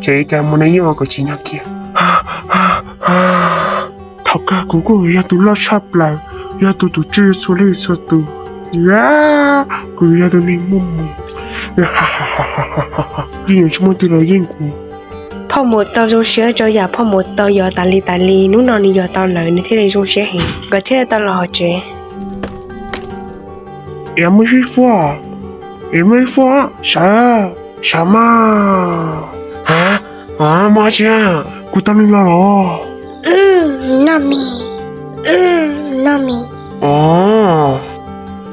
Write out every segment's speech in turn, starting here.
Ces cas mus no yeej ua kom tsim nyog kiag. Thaum kawg kuv kuj yog tus loj tshaj plaws, yog tus tus tswj txhua leej txhua tus. Kuv yog tus neeg muaj mus, yeej yuav tsis muaj twg los yeej kuv. Phauj Maum tau zoo siab rau yam Phauj Maum tau yos tas li tas li, hnub no nws yos tau lawm nws thiaj li zoo siab heev, nkawd thiaj tau los hauv tsev. Es muaj ib fuab, es muaj ib fuab, sawv, sawv mas. Muaj dab tsi? Kuv tau nws los los? Noj mis, noj mis. Os,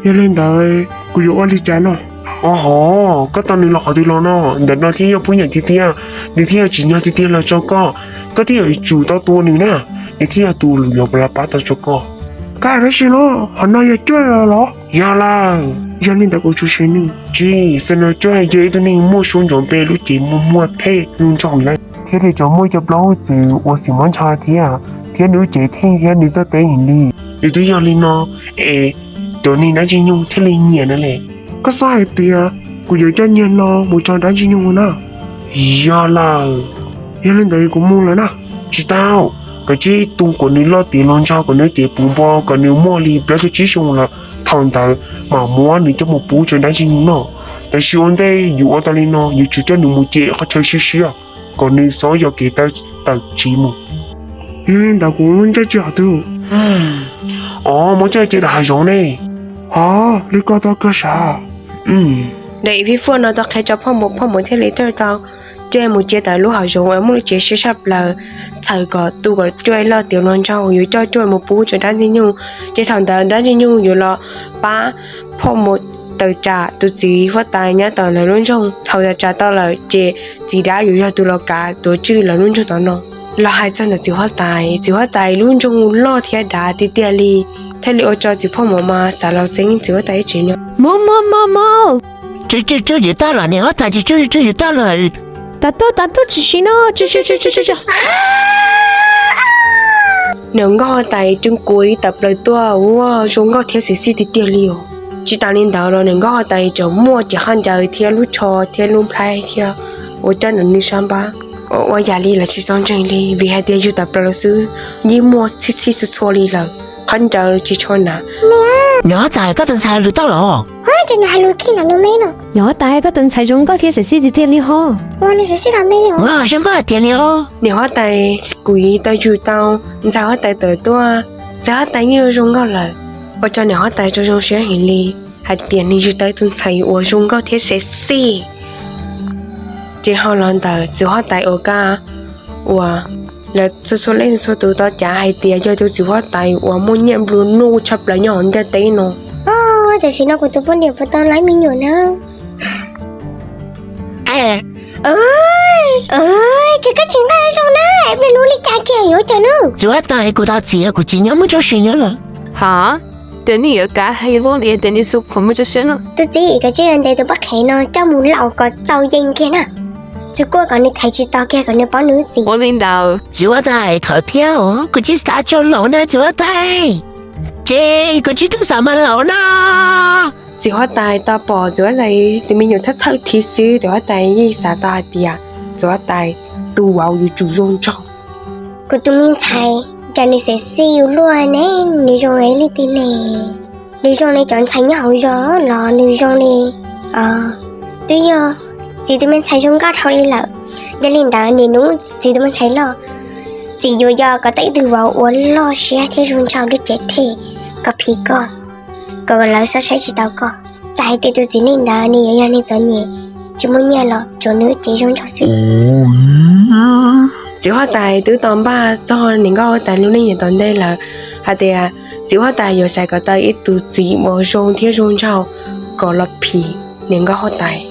yog li ntawd kuv yuav ua li cas no? Os hov, koj tau nws los qhov twg los no? Ntawm no thiaj yog phooj ywg tiag tiag, nws thiaj yog tsim nyog tiag tiag los rau koj, koj thiaj yuav tsum tau tua nws na, nws thiaj yog tus uas yuav los pab tau rau koj. Koj hais dab tsi no? Hov no yog cuaj los los? Yog lawm. Yog li ntawd kuv tsum siv nws. Tsis, xav no cuaj yog ib tug neeg muaj suab ntsoov npe lub cev muaj muaj thej zoo nraug lawm, thiaj li tseem muaj cov plaub hwj txwv uas xim mob ntsha thiab, thiab nws lub cev theej thiab nws txawj teb heev li. Nws twb yog li no es cov neeg dab ntxwg nyoog thiaj li nyiam no li. Koj xav hais tias kuv yuav coj niag no mus rau dab ntxwg nyoog na? Yog lawm. Yog li ntawd kuv mus lawm na. Tsis tau, kav tsij tu kom nws loj tiav luag ntsog, kom nws cev puv npo, kom nws muaj li plaub caug tsib xyoo lawm, thaum ntawd mam muab nws coj mus pub rau dab ntxwg nyoog noj. Tab sis ua ntej yus ua tau li no, yus tsum coj nws mus ce qhov chaw siab siab, kom nws xob yog kev tawm tsiv mus. Yog li ntawd kuv muab coj cia qhov twg? Os, muab coj cia tom hav zoov ne. Os, li ko tau kawg sav. Daim ib vij fuaj no tau qhia rau phauj Maum, phauj Maum thiaj li tawm tau cuaj mus cia tom lub hav zoov uas muaj lub tsev siab tshaj plaws, txhawm kom tu kom cuaj loj tiav luag ntsog, yuav coj cuaj mus pub rau dab ntxwg nyoog, ces thaum ntawd dab ntxwg nyoog yuav los pab phauj Maum tawm tsam tus txiv huab tais nyob tom lawv lub nroog. Thaum tawm tsam tau lawm ces txiv dab yuav yog tus los kav tuav tswj lawv lub nroog tom no. Los hais txog ntawm txiv huab tais, txiv huab tais lub nroog loj thiab dav tiag tiag li, thiaj li ua rau txiv phauj Maum mas xav los txeeb txiv huab tais ib tsev nyob. Maum, maum, maum, maum! Tsuj, tsuj, tsuj yus tag lawm, niam huab tais, tsuj, tsuj yus tag lawm. Tag tuaj, tag tuaj, tsis sim no, tsis sim. Niam nkauj huab tais twb kua ib tawm plaws tuaj, ua zoo nkauj thiab sexy tiag tiag li os. Tsis tas li ntawd los niam nkauj huab tais tseem muaj cev khaub ncaws thiab lub tsho thiab lub nplhaib thiab ua coj ntawm nws sab npab, ua ua yam li lawv tsis txaus ntseeg li, vim hais tias yug tawm plaws xwb yeej muaj txhij txhij txhua txhua li lawm, khaub ncaws tsis tshua hnav. Niam huab tais, koj tus ntxhais lwm toj los? Ces nws hais lus khib ntawm lus me no. Niam huab tais, koj tus ntxhais zoo nkauj thiab sexy tiag tiag li ho. Ua nws sexy los me li. Ua zoo nkauj tiag li os. Niam huab tais, kuv tau yug tau ntxhais huab tais tawm tuaj, ntxhais huab tais yeej zoo nkauj lawm, ua rau niam huab tais tau zoo siab heev li, hais tias nws yug tau ib tug ntxhais uas zoo nkauj thiab sexy. Ces ho los ntawm txiv huab tais uas kaj uas lawv txhua txhua leej txhua tus tau cav hais tias yog tus txiv huab tais uas muaj nyiaj nplua nuj tshaj plaws nyob hauv ntiaj teb no. Tam sim no kuv tus poj niam puas tau lawv me nyuam na? Ces koj tsis nqaij zoo na, pliag lub li cas kiag yuav cas na? Txiv huab tais, kuv tau txiv, kuv tsis nyob muaj txoj sia nyob lawm. Ha, ces nej yuav kav hais lub li tias nej xub phuam muaj txoj sia no. Tus txiv, koj tsij ntes tus poj qhev no coj mus laus kom txaus yees kiag na. Tsis kuaj kom nws thaiv tsis tau kiag kom nws paub nws lub txim. Ua li ntawd. Txiv huab tais, thov thiab os, kuv tsis xav tso laus na txiv huab tais. Ces kuv tsis tub xav mas laus na. Txiv huab tais tau pom txiv huab tais tus me nyuam thawj thawj thiab xwb, txiv huab tais yeej xav tau hais tias txiv huab tais tus vauv yuav tsum zoo nraug. Kuv tus me ntxhais, cas nws sexy ua luaj ne, nws zoo li twg ne? Nws zoo li cov ntxhais nyob hauv zos los nws zoo li, twb yog txiv tus me ntxhais zoo nkauj dhau li lawm. Yog li ntawd niaj hnub txiv tus me ntxhais loj, txiv yuav yog kom tau ib tug vauv uas loj siab thiab zoo nraug lub cev thej kom phim koj, kom lawv saib saib tsis tau koj. Txawm hais tias tus txiv neej ntawd nws yuav yog neeg txom nyem, tsis muaj nyiaj los tsuav nws lub cev zoo nraug xwb. Txiv huab tais twb tau npaj txog niam nkauj huab tais lub neej yav tom ntej lawm, hais tias txiv huab tais yuav xaiv kom tau ib tus txiv uas zoo thiab zoo nraug kom los phim niam nkauj huab tais,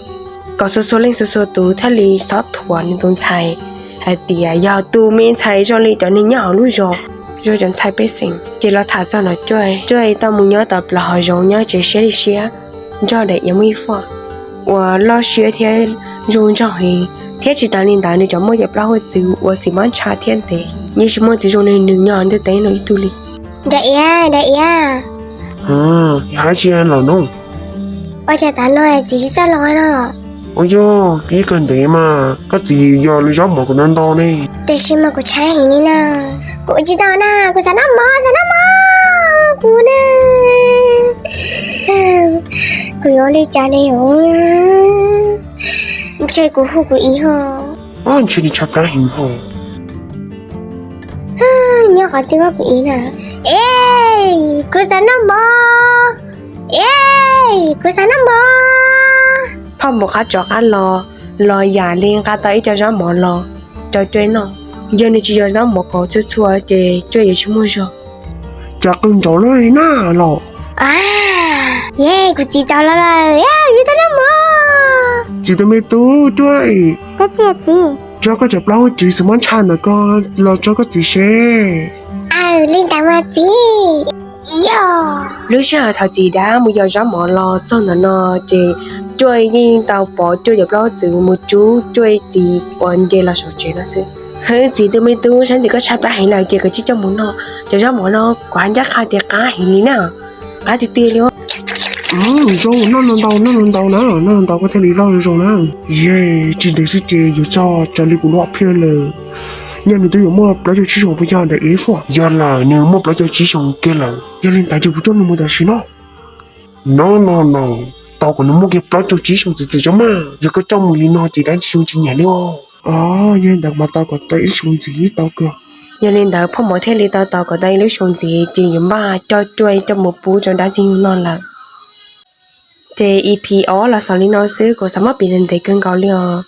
kom txhua txhua leej txhua txhua tus thiaj li txhob thuam nws tus ntxhais hais tias yog tus me ntxhais zoo li cov neeg nyob hauv lub zos, zoo cov ntxhais pej xeem. Ces los tham txog no, Cuaj tau mus nyob tom plaws hav zoov nyob tsev siab li siab nrog daim iav muaj ib foj uas loj siab thiab zoo nraug heev, thiab tsis tas li ntawd nws tseem muaj cov plaub hwj txwv uas xim mob ntsha thiab ntev, yeej tsis muaj tus zoo li nws nyob ntiaj teb no ib tug li. Daim iav, daim iav. Hais tsis los no. Ua cas tav no txiv tsis txawj los no? Ua yog ib kawg ntev mas koj txiv yog lub zaub mov kuv noj ntau ne. Tiam sis mas kuv tshaib heev li na. Kuv tsis tau na, kuv xav noj mov, xav noj mov. Kuv ne, kuv yuav ua li cas li os? Ntshe kuv hu kuv txiv ho. Ntshe nws tshaib plab heev ho. Nyob qhov twg kuv txiv na? Es, kuv xav noj mov. Es, kuv xav noj mov. Phauj mus qab tsov qab los, los yam li nqa tau ib co zaub mov los rau Cuaj noj. Yog nws tsis yog zaub mov kom txhua txhua ces Cuaj yuav tsis muaj zog. Tsov qw ntsaum lawm na los. Yes, kuv txiv txaus los lawm, yuav tau noj mov. Txiv tus me tub Cuaj, tso koj cov plaub hau tsev xwb muab ntshai ntawm ko los tso koj txiv seb. Aws, li ntawd mas txiv. Yog. Lub sij hawm thaum txiv dab mus yos zaub mov los txog ntawm no ces Cuaj yeej tau pom Cuaj cov plaub hau tsev mus rub Cuaj txiv uas nce los saum tsev no xwb. Hwb, txiv tus me tub, saib ntawm koj tshaib plab heev lawm ces koj cia li coj mus noj. Cov zaub mov no kuv ncaj qha tias qab heev li na. Qab tiag tiag li. Zoo, noj ntau ntau, noj ntau ntau na, noj ntau ntau koj thiaj li loj zoo na. Yes, tsis ntev xwb ces yuav txog, raws li kuv lub hom phiaj lawm, nyaj nws twb yuav muaj plaub caug tsib xyoos puas yog ntawm ib suab? Yog lawm, nws muaj plaub caug tsib xyoos kiag lawm. Yog li ntawd ces kuv coj nws mus tam sim no. No no no, tau kom nws muaj kiag plaub caug tsib xyoos txwm txwm tso mas, yog koj coj mus li no ces dab tsi zoo tsis nyiam li os. Yog li ntawd mas tau kom tau ib xyoos ntxiv tau kawg. Yog li ntawd phauj mov thiaj li tau tos kom tau ib lub xyoo ntxiv ces yuav npaj coj Cuaj coj mus pub rau dab Ntxwg Nyoog noj lawm. Ces E P ob los xaus li no xwb, kuv xav muab piav ntev ntev kawg nkaus li os.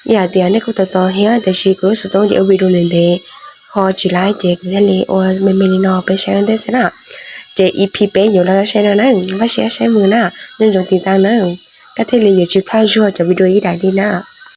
Ib yam tias nej kuj tau tos thiab, tiam sis kuv lub xov tooj ces ua video ntev ntev ho tsis laib ces kuv thiaj li ua me me li no peb saib ua ntej xwb na. Ces E P peb yuav los saib no na, npaj siab saib mus na, nco ntsoov tiv tauj na, koj thiaj li yuav tsis plaj zuag cov video ib daim li na.